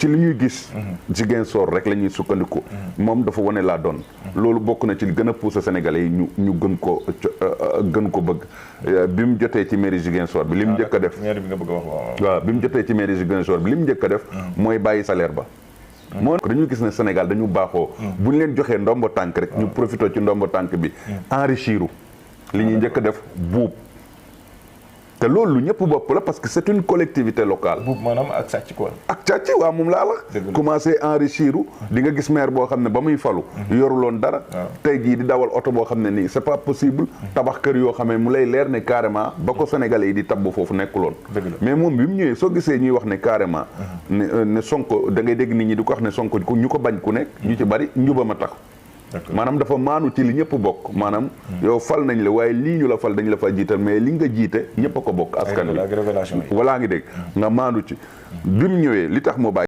ci li ñuy gis Ziguinchor rek la ñuy sukkandiku moom dafa wane la donne loolu bokk na ci li gën a poussé Sénégalais yi ñu gën ko bëgg bi mu jotee ci mairie Ziguinchor bi li mu njëkk a def waaw bi mu jotee ci mairie Ziguinchor bi li mu njëkk a def mooy bàyyi salaire ba moo dañu gis ne Sénégal dañu baaxoo bu ñu leen joxee ndombo tànk rek ñu profité ci ndombo tànk bi enrichiru li ñuy njëkk a def buub te loolu lu ñëpp bopp la parce que c'est une collectivité locale. buub maanaam ak sàcc quoi. ak sàcc waaw moom laa la. commencé enrichiru di nga gis maire boo xam ne ba muy falu. yoruloon dara. tey jii di dawal oto boo xam ne nii c'est pas possible. tabax kër yoo xam ne mu lay leer ne carrément ba ko Sénégalais yi di tabb foofu nekkuloon. mais moom bi mu ñëwee soo gisee ñuy wax ne carrément. ne Sonko da ngay dégg nit ñi di ko wax ne Sonko ñu ko bañ ku nekk. ñu ci bari njubam a tax. maanaam dafa maanu ci li ñëpp bokk maanaam yow fal nañ la waaye lii ñu la fal dañ la fa jiital mais li nga jiite ñëpp a ko bokk askan wi walaa ngi dégg nga maanu ci bi mu ñëwee li tax mu bàyyi